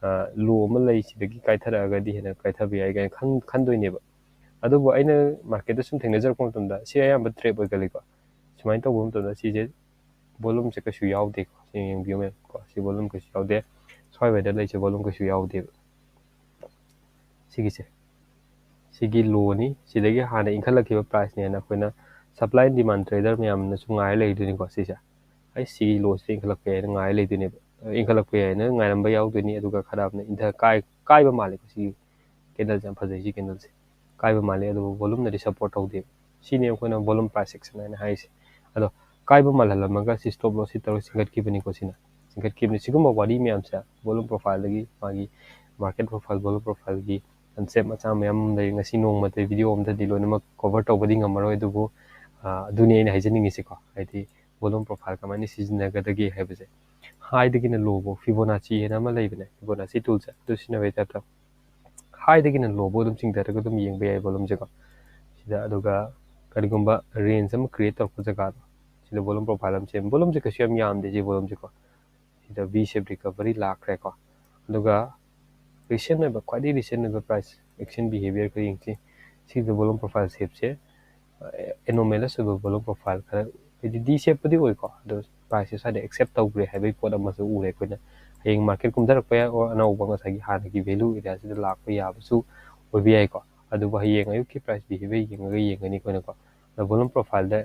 ꯑ, low ꯑꯃ ꯂꯩ, ꯁꯤꯗꯒꯤ ꯀꯥꯏꯊꯔꯛꯑꯒꯗꯤ ꯍꯦꯟꯅ ꯀꯥꯏꯊꯕ ꯌꯥꯏ ꯀꯥꯏꯅ ꯈꯟ-, ꯈꯟꯗꯣꯏꯅꯦꯕ꯫ ꯑꯗꯨꯕꯨ ꯑꯩꯅ marketꯇ ꯁꯨꯝ ꯊꯦꯡꯅꯖꯔꯛꯄ ꯃꯇꯝꯗ ꯁꯤ ꯑꯌꯥꯝꯕ trap ꯑꯣꯏꯒꯜꯂꯤꯀꯣ꯫ ꯁꯨꯃꯥꯏꯅ ꯇꯧꯕ ꯃꯇꯝꯗ ꯁꯤꯁꯦ volumeꯁꯦ ꯀꯩꯁꯨ ꯌꯥꯎꯗꯦꯀꯣ꯫ ꯁꯤ ꯌꯦꯡꯕꯤꯌꯨ ꯃꯌꯥꯝ ꯀꯣ꯫ ꯁꯤ volume ꯀꯩꯁꯨ ꯌꯥꯎꯗꯦ꯫ ꯁ꯭ꯋꯥꯏꯋꯥꯏꯗ ꯂꯩꯁꯦ volume ꯀꯩꯁꯨ ꯌꯥꯎꯗꯦꯕ꯫ ꯁꯤꯒꯤꯁꯦ꯫ ꯁꯤꯒꯤ ꯂꯣꯅꯤ꯫ ꯁꯤꯗꯒꯤ ꯍꯥꯟꯅ ꯏꯟꯈꯠꯂꯛꯈꯤꯕ ꯄ꯭ꯔꯥꯏꯁꯅꯦꯅ ꯑꯩꯈꯣꯏꯅ ꯁꯄ꯭ꯂꯥꯏ ꯑꯦꯟ ꯗꯤꯃꯥꯟ ꯇ꯭ꯔꯦꯗꯔ ꯃꯌꯥꯝꯅꯁꯨ ꯉꯥꯏꯔ ꯂꯩꯗꯣꯏꯅꯤꯀꯣ꯫ ꯁꯤꯁꯦ ꯑꯩ ꯁꯤꯒꯤ ꯂꯣꯁꯤꯗ ꯏꯟꯈꯠꯂꯛꯄ ꯌꯥꯏꯅ ꯉꯥꯏꯔ ꯂꯩꯗꯣꯏꯅꯦꯕ꯫ ꯏꯟꯈꯠꯂꯛꯄ ꯌꯥꯏꯅ ꯉꯥꯏꯔꯝꯕ ꯌꯥꯎꯗꯣꯏꯅꯤ꯫ ꯑꯗꯨꯒ ꯈꯔ ꯑꯃꯅ ꯏꯟꯊ ꯀꯥꯏ ꯀꯥꯏꯕ ꯃꯥꯜꯂꯦꯀꯣ꯫ ꯁꯤꯒꯤ ꯀꯦꯟꯗꯜꯁꯦ ꯌꯥꯝ ꯐꯖꯩ꯫ ꯁꯤ ꯀꯦꯟꯗꯜꯁꯦ ꯀꯥꯏꯕ ꯃꯥꯜꯂꯦ, ꯑꯗꯨꯕꯨ ꯚꯣꯂꯨꯝꯅꯗꯤ ꯁꯞꯄꯣꯔꯠ ꯇꯧꯗꯦꯕ꯫ ꯁꯤꯅꯤ ꯑꯩꯈꯣꯏꯅ ꯚꯣꯂꯨꯝ ꯄ꯭ꯔꯥꯏꯁ ꯑꯦꯛꯁꯟ ꯍꯥꯏꯅ ꯍꯥꯏꯔꯤꯁꯦ꯫ ꯑꯗꯣ ꯀꯥꯏꯕ ꯃꯥꯜꯍꯜꯂꯝꯃꯒ ꯁꯤ ꯁ꯭ꯇꯣꯞ ꯂꯣꯁ ꯍꯤꯠ ꯇꯧꯔꯒ ꯆꯤꯡꯈꯠꯈꯤꯕꯅꯤꯀꯣ꯫ ꯁꯤꯅ ꯆꯤꯡꯈꯠꯈꯤꯕꯅꯤ꯫ ꯁꯤꯒꯨꯝꯕ ꯋꯥꯔꯤ ꯃꯌꯥꯝꯁꯦ ꯚꯣꯂꯨꯝ ꯄ꯭ꯔꯣꯐꯥꯏꯜꯗꯒꯤ, ꯃꯥꯒꯤ ꯃꯥꯔꯀꯦꯠ ꯄ꯭ꯔꯣꯐꯥꯏꯜ, ꯚꯣꯂꯨꯝ ꯄ꯭ꯔꯣꯐꯥꯏꯜꯒꯤ ꯀꯟꯁꯦꯞ ꯃꯆꯥ ꯃꯌꯥꯝ ꯑꯃ ꯂꯩ꯫ ꯉꯁꯤ ꯅꯣꯡꯃꯗ ꯚꯤꯗꯤꯑꯣ ꯑꯝꯗꯗꯤ ꯂꯣꯏꯅꯃꯛ ꯀꯣꯚꯔ ꯇꯧꯕꯗꯤ ꯉꯝꯃꯔꯣꯏ, ꯑꯗꯨꯕꯨ ꯑꯗꯨꯅꯤ ꯑꯩꯅ ꯍꯥꯏꯖꯅꯤꯡꯉꯤꯁꯦꯀꯣ꯫ ꯍꯥꯏꯗꯤ ꯚꯣꯂꯨꯝ ꯄ꯭ꯔꯣꯐꯥꯏꯜ ꯀꯃꯥꯏꯅ ꯁꯤꯖꯤꯟꯅꯒꯗꯒꯦ ꯍꯥꯏꯕꯁꯦ꯫ ꯍꯥꯏꯗꯒꯤꯅ ꯂꯣꯕꯨꯛ ꯐꯤꯕꯣꯅꯥꯆꯤ ꯍꯥꯏꯅ ꯑꯃ ꯂꯩꯕꯅꯦ, ꯐꯤꯕꯣꯅꯥꯆꯤ ꯇꯨꯜꯁꯦ, ꯑꯗꯨ ꯁꯤꯖꯤꯟꯅꯕꯒꯤ ꯇꯥꯏꯞꯇ ꯍꯥꯏꯗꯒꯤꯅ ꯂꯣꯕꯨꯛ ꯑꯗꯨꯝ ꯆꯤꯡꯊꯔꯒ ꯑꯗꯨꯝ ꯌꯦꯡꯕ ꯌꯥꯏ ꯚꯣꯂꯨꯝꯁꯦꯀꯣ꯫ ꯁꯤꯗ ꯑꯗꯨꯒ ꯀꯔꯤꯒꯨꯝꯕ ꯔꯦꯟꯖ ꯑꯃ ꯀ꯭ꯔꯤꯌꯦꯠ ꯇꯧꯔꯛꯄ ꯖꯒꯥꯗꯣ, ꯁꯤꯗ ꯚꯣꯂꯨꯝ ꯄ꯭ꯔꯣꯐꯥꯏꯜ ꯑꯃ ꯁꯦꯝꯃꯦ꯫ ꯚꯣꯂꯨꯝꯁꯦ ꯀꯩꯁꯨ ꯌꯥꯝ ꯌꯥꯝꯗꯦ ꯁꯤ ꯚꯣꯂꯨꯝꯁꯦꯀꯣ꯫ ꯁꯤꯗ ꯚꯤ ꯁꯦꯞ ꯔꯤꯀꯚꯔꯤ ꯂꯥꯛꯈ꯭ꯔꯦꯀꯣ꯫ ꯑꯗꯨꯒ ꯔꯤꯁꯦꯟ ꯑꯣꯏꯕ, ꯈ꯭ꯋꯥꯏꯗꯒꯤ ꯔꯤꯁꯦꯟ ꯑꯣꯏꯕ ꯄ꯭ꯔꯥꯏꯁ ꯑꯦꯛꯁꯟ ꯕꯤꯍꯦꯕꯤꯌꯔ ꯈꯔ ꯌꯦꯡꯁꯤ꯫ ꯁꯤꯗ ꯚꯣꯂꯨꯝ ꯄ꯭ꯔꯣꯐꯥꯏꯜ ꯁꯦꯞꯁꯦ ꯑꯦꯅꯣꯃꯦꯂꯁ ꯑꯣꯏꯕ ꯚꯣꯂꯨꯝ ꯄ꯭ꯔꯣꯐꯥꯏꯜ ꯈꯔ, ꯍꯥꯏꯗꯤ ꯗꯤ ꯁꯦꯞꯄꯨꯗꯤ ꯑꯣꯏꯀꯣ, ꯑꯗꯣ ꯄ꯭ꯔꯥꯏꯁꯁꯦ ꯁ꯭ꯋꯥꯏꯗ ꯑꯦꯛꯁꯦꯞ ꯇꯧꯈ꯭ꯔꯦ ꯍꯥꯏꯕꯒꯤ ꯄꯣꯠ ꯑꯃꯁꯨ ꯎꯔꯦ ꯑꯩꯈꯣꯏꯅ꯫ ꯍꯌꯦꯡ ꯃꯥꯔꯀꯦꯠ ꯀꯨꯝꯊꯔꯛꯄ ꯌꯥꯏ, ꯑꯣꯔ ꯑꯅꯧꯕ ꯉꯁꯥꯏꯒꯤ ꯍꯥꯟꯅꯒꯤ ꯚꯦꯂꯨ ꯑꯦꯔꯤꯌꯥꯁꯤꯗ ꯂꯥꯛꯄ ꯌꯥꯕꯁꯨ ꯑꯣꯏꯕ ꯌꯥꯏꯀꯣ꯫ ꯑꯗꯨꯕꯨ ꯍꯌꯦꯡ ꯑꯌꯨꯛꯀꯤ ꯄ꯭ꯔꯥꯏꯁ ꯕꯤꯍꯦꯕꯤꯌꯔ ꯌꯦꯡꯉꯒ ꯌꯦꯡꯒꯅꯤ ꯑꯩꯈꯣꯏꯅꯀꯣ꯫ ꯑꯗꯣ ꯚꯣꯂꯨꯝ ꯄ꯭ꯔꯣꯐꯥꯏꯜꯗ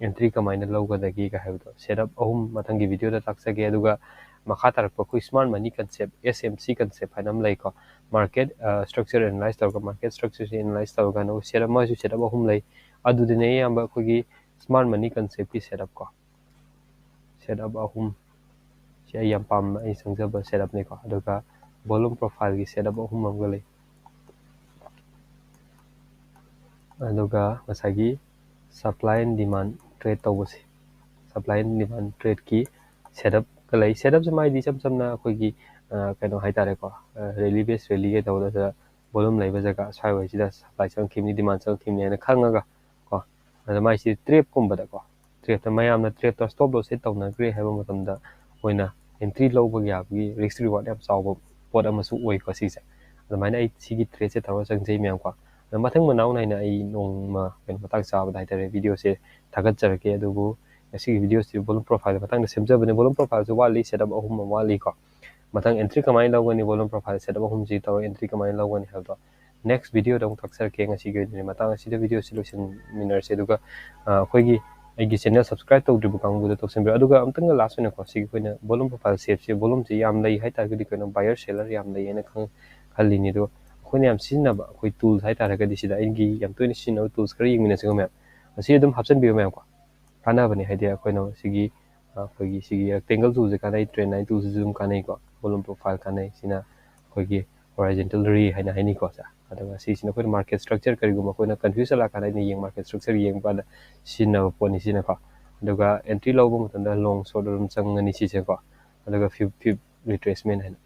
ꯑꯦꯟꯇ꯭ꯔꯤ ꯀꯃꯥꯏꯅ ꯂꯧꯒꯗꯒꯦꯒ ꯍꯥꯏꯕꯗꯣ ꯁꯦꯠ ꯑꯞ ꯑꯍꯨꯝ ꯃꯊꯪꯒꯤ ꯚꯤꯗꯤꯑꯣꯗ ꯇꯥꯛꯆꯒꯦ꯫ ꯑꯗꯨꯒ ꯃꯈꯥ ꯇꯥꯔꯛꯄ ꯑꯩꯈꯣꯏ ꯁ꯭ꯃꯥꯔꯠ ꯃꯅꯤ ꯀꯟꯁꯦꯞ, ꯑꯦꯁ ꯑꯦꯝ ꯁꯤ ꯀꯟꯁꯦꯞ ꯍꯥꯏꯅ ꯑꯃ ꯂꯩꯀꯣ꯫ ꯃꯥꯔꯀꯦꯠ ꯁ꯭ꯇ꯭ꯔꯛꯆꯔ ꯑꯦꯅꯥꯂꯥꯏꯁ ꯇꯧꯔꯒ, ꯃꯥꯔꯀꯦꯠ ꯁ꯭ꯇ꯭ꯔꯛꯆꯔꯁꯤ ꯑꯦꯅꯥꯂꯥꯏꯁ ꯇꯧꯔꯀꯥꯟꯗ ꯑꯩꯈꯣꯏ ꯁꯦꯠ ꯑꯞ ꯑꯃꯁꯨ, ꯁꯦꯠ ꯑꯞ ꯑꯍꯨꯝ ꯂꯩ꯫ ꯑꯗꯨꯗꯅꯦ ꯑꯌꯥꯝꯕ ꯑꯩꯈꯣꯏꯒꯤ ꯁ꯭ꯃꯥꯔꯠ ꯃꯅꯤ ꯀꯟꯁꯦꯞꯀꯤ ꯁꯦꯠ ꯑꯞ ꯀꯣ꯫ ꯁꯦꯠ ꯑꯞ ꯑꯍꯨꯝ꯫ ꯁꯤ ꯑꯩ ꯌꯥꯝ ꯄꯥꯝꯕ, ꯑꯩ ꯆꯪꯖꯕ ꯁꯦꯠ ꯑꯞꯅꯤꯀꯣ꯫ ꯑꯗꯨꯒ ꯚꯣꯂꯨꯝ ꯄ꯭ꯔꯣꯐꯥꯏꯜꯒꯤ ꯁꯦꯠ ꯑꯞ ꯑꯍꯨꯝ ꯑꯃꯒ ꯂꯩ꯫ ꯑꯗꯨꯒ ꯉꯁꯥꯏꯒꯤ ꯁꯄ꯭ꯂꯥꯏ ꯑꯦꯟ ꯗꯤꯃꯥꯟ ꯇ꯭ꯔꯦꯠ ꯇꯧꯕꯁꯦ, ꯁꯄ꯭ꯂꯥꯏ ꯑꯦꯟ ꯗꯤꯃꯥꯟ ꯇ꯭ꯔꯦꯠꯀꯤ ꯁꯦꯠ ꯑꯞꯀ ꯂꯩ꯫ ꯁꯦꯠ ꯑꯞꯁꯦ ꯃꯥꯏꯗꯤ ꯏꯆꯝ ꯆꯝꯅ ꯑꯩꯈꯣꯏꯒꯤ, ꯑ, ꯀꯩꯅꯣ ꯍꯥꯏꯇꯥꯔꯦꯀꯣ, ꯔꯦꯂꯤ ꯕꯦꯁ ꯔꯦꯂꯤꯒ ꯇꯧꯕꯗ ꯚꯣꯂꯨꯝ ꯂꯩꯕ ꯖꯒꯥ ꯁ꯭ꯋꯥꯏꯋꯥꯏꯁꯤꯗ ꯁꯄ꯭ꯂꯥꯏ ꯆꯪꯉꯛꯈꯤꯕꯅꯤ, ꯗꯤꯃꯥꯟ ꯆꯪꯉꯛꯈꯤꯕꯅꯤ ꯍꯥꯏꯅ ꯈꯪꯉꯒ ꯀꯣ, ꯑꯗ ꯃꯥꯏꯁꯤ ꯇ꯭ꯔꯦꯞꯀꯨꯝꯕꯗꯀꯣ, ꯇ꯭ꯔꯦꯞꯇ ꯃꯌꯥꯝꯅ ꯇ꯭ꯔꯦꯞꯇ ꯁ꯭ꯇꯣꯞ ꯂꯣꯁ ꯍꯤꯠ ꯇꯧꯅꯈ꯭ꯔꯦ ꯍꯥꯏꯕ ꯃꯇꯝꯗ ꯑꯩꯈꯣꯏꯅ ꯑꯦꯟꯇ꯭ꯔꯤ ꯂꯧꯕ ꯌꯥꯕꯒꯤ ꯔꯤꯁꯛ ꯔꯤꯋꯥꯔꯗ ꯌꯥꯝ ꯆꯥꯎꯕ ꯄꯣꯠ ꯑꯃꯁꯨ ꯑꯣꯏꯀꯣ ꯁꯤꯁꯦ꯫ ꯑꯗꯨꯃꯥꯏꯅ ꯑꯩ ꯁꯤꯒꯤ ꯇ꯭ꯔꯦꯠꯁꯦ ꯇꯧꯔ ꯆꯪꯖꯩ ꯃꯌꯥꯝꯀꯣ꯫ ꯑꯗꯣ ꯃꯊꯪ ꯃꯅꯥꯎ ꯅꯥꯏꯅ ꯑꯩ ꯅꯣꯡꯃ ꯀꯩꯅꯣ ꯃꯇꯥꯡ ꯆꯥꯕꯗ ꯍꯥꯏꯇꯥꯔꯦ ꯚꯤꯗꯤꯑꯣꯁꯦ ꯊꯥꯒꯠꯆꯔꯛꯀꯦ꯫ ꯑꯗꯨꯕꯨ ꯉꯁꯤꯒꯤ ꯚꯤꯗꯤꯑꯣꯁꯤ ꯚꯣꯂꯨꯝ ꯄ꯭ꯔꯣꯐꯥꯏꯜ ꯃꯇꯥꯡꯗ ꯁꯦꯝꯖꯕꯅꯦ꯫ ꯚꯣꯂꯨꯝ ꯄ꯭ꯔꯣꯐꯥꯏꯜꯁꯨ ꯋꯥꯠꯂꯤ, ꯁꯦꯠ ꯑꯞ ꯑꯍꯨꯝ ꯑꯃ ꯋꯥꯠꯂꯤꯀꯣ꯫ ꯃꯊꯪ ꯑꯦꯟꯇ꯭ꯔꯤ ꯀꯃꯥꯏꯅ ꯂꯧꯒꯅꯤ, ꯚꯣꯂꯨꯝ ꯄ꯭ꯔꯣꯐꯥꯏꯜ ꯁꯦꯠ ꯑꯞ ꯑꯍꯨꯝꯁꯤ ꯇꯧꯔꯒ ꯑꯦꯟꯇ꯭ꯔꯤ ꯀꯃꯥꯏꯅ ꯂꯧꯒꯅꯤ ꯍꯥꯏꯕꯗꯣ Next videoꯗ ꯑꯃꯨꯛ ꯇꯥꯛꯆꯔꯛꯀꯦ꯫ ꯉꯁꯤꯒꯤ ꯑꯣꯏꯅꯗꯤ ꯃꯇꯥꯡ ꯑꯁꯤꯗ videoꯁꯤ ꯂꯣꯏꯁꯤꯟꯃꯤꯟꯅꯔꯁꯦ꯫ ꯑꯗꯨꯒ ꯑꯩꯈꯣꯏꯒꯤ ꯑꯩꯒꯤ channel subscribe ꯇꯧꯗ꯭ꯔꯤꯕ ꯀꯥꯡꯕꯨꯗ ꯇꯧꯁꯤꯟꯕꯤꯔꯣ꯫ ꯑꯗꯨꯒ ꯑꯃꯨꯛꯇꯪꯒ last ꯑꯣꯏꯅꯀꯣ, ꯁꯤꯒꯤ ꯑꯩꯈꯣꯏꯅ volume profile shapeꯁꯦ, volumeꯁꯦ ꯌꯥꯝ ꯂꯩ ꯍꯥꯏꯇꯥꯔꯒꯗꯤ ꯀꯩꯅꯣ, buyer seller ꯌꯥꯝ ꯂꯩ ꯍꯥꯏꯅ ꯈꯪ ꯈꯜꯂꯤꯅꯤ꯫ ꯑꯗꯣ ꯑꯩꯈꯣꯏꯅ ꯌꯥꯝ ꯁꯤꯖꯤꯟꯅꯕ ꯑꯩꯈꯣꯏ tools ꯍꯥꯏꯇꯥꯔꯒꯗꯤ, ꯁꯤꯗ ꯑꯩꯒꯤ ꯌꯥꯝ ꯇꯣꯏꯅ ꯁꯤꯖꯤꯟꯅꯕ tools ꯈꯔ ꯌꯦꯡꯃꯤꯟꯅꯁꯤꯀꯣ ꯃꯌꯥꯝ꯫ ꯑꯁꯤ ꯑꯗꯨꯝ ꯍꯥꯞꯆꯤꯟꯕꯤꯌꯨ ꯃꯌꯥꯝꯀꯣ, ꯀꯥꯟꯅꯕꯅꯦ꯫ ꯍꯥꯏꯗꯤ ꯑꯩꯈꯣꯏꯅ ꯁꯤꯒꯤ ꯑꯩꯈꯣꯏꯒꯤ ꯁꯤꯒꯤ rectangle toolꯁꯦ ꯀꯥꯟꯅꯩ, trend line toolꯁꯤꯁꯨ ꯑꯗꯨꯝ ꯀꯥꯟꯅꯩꯀꯣ꯫ Volume profile ꯀꯥꯟꯅꯩ꯫ ꯁꯤꯅ ꯑꯩꯈꯣꯏꯒꯤ horizontal ray ꯍꯥꯏꯅ ꯍꯥꯏꯅꯤꯀꯣ꯫ ꯑꯗꯨꯒ ꯁꯤꯁꯤꯅ ꯑꯩꯈꯣꯏꯅ market structure, ꯀꯔꯤꯒꯨꯝꯕ ꯑꯩꯈꯣꯏꯅ confuse ꯆꯠꯂꯛꯑꯀꯥꯟꯗ ꯑꯩꯅ ꯌꯦꯡ market structure ꯌꯦꯡꯕ ꯀꯥꯟꯗ ꯁꯤꯖꯤꯟꯅꯕ ꯄꯣꯠꯅꯤ ꯁꯤꯅꯀꯣ꯫ ꯑꯗꯨꯒ entry ꯂꯧꯕ ꯃꯇꯝꯗ long short ꯑꯗꯨꯝ ꯆꯪꯒꯅꯤ ꯁꯤꯁꯦꯀꯣ꯫ ꯑꯗꯨꯒ fib retracement ꯍꯥꯏꯅ,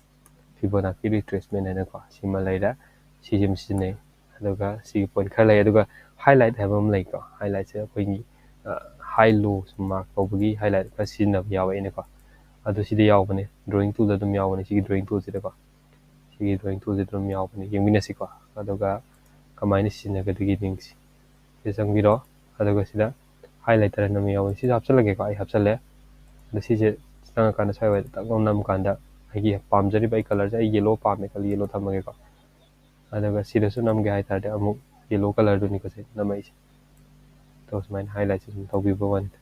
Fibonacci retracement ꯍꯥꯏꯅꯀꯣ, ꯁꯤꯃ ꯂꯩꯔꯦ꯫ ꯁꯤꯁꯤꯃ ꯁꯤꯖꯤꯟꯅꯩ꯫ ꯑꯗꯨꯒ ꯁꯤꯒꯤ point ꯈꯔ ꯂꯩ꯫ ꯑꯗꯨꯒ highlight ꯍꯥꯏꯕ ꯑꯃ ꯂꯩꯀꯣ꯫ Highlightꯁꯦ ꯑꯩꯈꯣꯏꯒꯤ high low ꯁꯨꯝ mark ꯇꯧꯕꯒꯤ highlight ꯈꯔ ꯁꯤꯖꯤꯟꯅꯕ ꯌꯥꯎꯋꯦ ꯑꯩꯅꯀꯣ꯫ ꯑꯗꯨ ꯁꯤꯗ ꯌꯥꯎꯕꯅꯦ, drawing toolꯗ ꯑꯗꯨꯝ ꯌꯥꯎꯕꯅꯦ, ꯁꯤꯒꯤ drawing toolꯁꯤꯗꯀꯣ꯫ ꯁꯤꯒꯤ drawing toolꯁꯤꯗ ꯑꯗꯨꯝ ꯌꯥꯎꯕꯅꯦ, ꯌꯦꯡꯃꯤꯟꯅꯁꯤꯀꯣ꯫ ꯑꯗꯨꯒ ꯀꯃꯥꯏꯅ ꯁꯤꯖꯤꯟꯅꯒꯗꯒꯦ ꯂꯤꯡꯁꯦ꯫ ꯁꯤꯗ ꯆꯪꯕꯤꯔꯣ꯫ ꯑꯗꯨꯒ ꯁꯤꯗ highlighter ꯑꯃ ꯌꯥꯎꯕꯅꯦ, ꯁꯤꯁꯨ ꯍꯥꯞꯆꯤꯜꯂꯒꯦꯀꯣ꯫ ꯑꯩ ꯍꯥꯞꯆꯜꯂꯦ꯫ ꯑꯗꯣ ꯁꯤꯁꯦ ꯆꯪꯉꯀꯥꯟꯗ ꯁ꯭ꯋꯥꯏꯋꯥꯏꯗ ꯇꯛ ꯂꯥꯎ ꯅꯝꯀꯥꯟꯗ ꯑꯩꯒꯤ ꯄꯥꯝꯖꯔꯤꯕ ꯑꯩ colorꯁꯦ, ꯑꯩ yellow ꯄꯥꯝꯃꯦ ꯈꯜꯂꯤ, yellow ꯊꯝꯃꯒꯦꯀꯣ꯫ ꯑꯗꯨꯒ ꯁꯤꯗꯁꯨ ꯅꯝꯒꯦ ꯍꯥꯏꯇꯥꯔꯗꯤ ꯑꯃꯨꯛ yellow colorꯗꯨꯅꯤꯀꯣ ꯁꯤ ꯅꯝꯃꯛꯏꯁꯦ꯫ ꯑꯗꯣ ꯁꯨꯃꯥꯏꯅ highlightꯁꯦ ꯁꯨꯝ ꯇꯧꯕꯤꯕ ꯋꯥꯅꯤꯗ꯫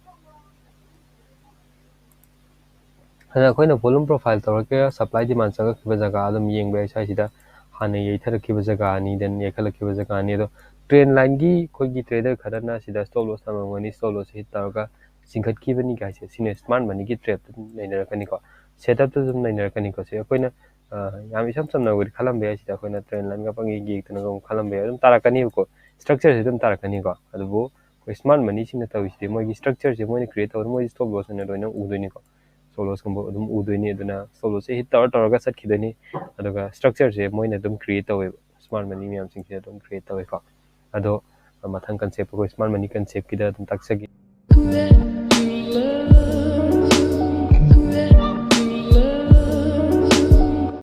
ꯑꯗ ꯑꯩꯈꯣꯏꯅ volume profile ꯇꯧꯔꯛꯀꯦꯔꯥ, supply demand ꯆꯪꯉꯛꯈꯤꯕ ꯖꯒꯥ ꯑꯗꯨꯝ ꯌꯦꯡꯕ ꯌꯥꯏ꯫ ꯁ꯭ꯋꯥꯏꯁꯤꯗ ꯍꯥꯟꯅ ꯌꯩꯊꯔꯛꯈꯤꯕ ꯖꯒꯥ ꯑꯅꯤ, then ꯌꯩꯈꯠꯂꯛꯈꯤꯕ ꯖꯒꯥ ꯑꯅꯤ꯫ ꯑꯗꯣ trend lineꯒꯤ ꯑꯩꯈꯣꯏꯒꯤ trader ꯈꯔꯅ ꯁꯤꯗ stop loss ꯊꯝꯃꯝꯒꯅꯤ, stop lossꯁꯦ hit ꯇꯧꯔꯒ ꯆꯤꯡꯈꯠꯈꯤꯕꯅꯤ ꯀꯥꯏꯁꯦ, ꯁꯤꯅ smart moneyꯒꯤ trapꯇ ꯑꯗꯨꯝ ꯅꯩꯅꯔꯛꯀꯅꯤꯀꯣ꯫ Setupꯇ ꯑꯗꯨꯝ ꯅꯩꯅꯔꯛꯀꯅꯤꯀꯣ꯫ ꯁꯤ ꯑꯩꯈꯣꯏꯅ ꯌꯥꯝ ꯏꯁꯝ ꯁꯝꯅꯕꯨꯗꯤ ꯈꯜꯂꯝꯕ ꯌꯥꯏ꯫ ꯁꯤꯗ ꯑꯩꯈꯣꯏꯅ trend lineꯒ ꯄꯪꯌꯦꯡ ꯌꯦꯡꯗꯅꯒ ꯑꯃꯨꯛ ꯈꯜꯂꯝꯕ ꯌꯥꯏ꯫ ꯑꯗꯨꯝ ꯇꯥꯔꯛꯀꯅꯤꯕꯀꯣ, structureꯁꯦ ꯑꯗꯨꯝ ꯇꯥꯔꯛꯀꯅꯤꯀꯣ꯫ ꯑꯗꯨꯕꯨ ꯑꯩꯈꯣꯏ smart moneyꯁꯤꯡꯅ ꯇꯧꯔꯤꯁꯤꯗꯤ ꯃꯣꯏꯒꯤ structureꯁꯦ ꯃꯣꯏꯅ create ꯇꯧꯔꯒ ꯃꯣꯏ stop lossꯅ ꯂꯣꯏꯅ ꯎꯗꯣꯏꯅꯤꯀꯣ꯫ Stop lossꯀꯨꯝꯕ ꯑꯗꯨꯝ ꯎꯗꯣꯏꯅꯤ꯫ ꯑꯗꯨꯅ stop lossꯁꯦ hit ꯇꯧꯔ ꯇꯧꯔꯒ ꯆꯠꯈꯤꯗꯣꯏꯅꯤ꯫ ꯑꯗꯨꯒ structureꯁꯦ ꯃꯣꯏꯅ ꯑꯗꯨꯝ create ꯇꯧꯋꯦꯕ, smart money ꯃꯌꯥꯝꯁꯤꯡꯁꯦ ꯑꯗꯨꯝ create ꯇꯧꯋꯦꯀꯣ꯫ ꯑꯗꯣ ꯃꯊꯪ concept, ꯑꯩꯈꯣꯏ smart money conceptꯀꯤꯗ ꯑꯗꯨꯝ ꯇꯥꯛꯆꯒꯦ꯫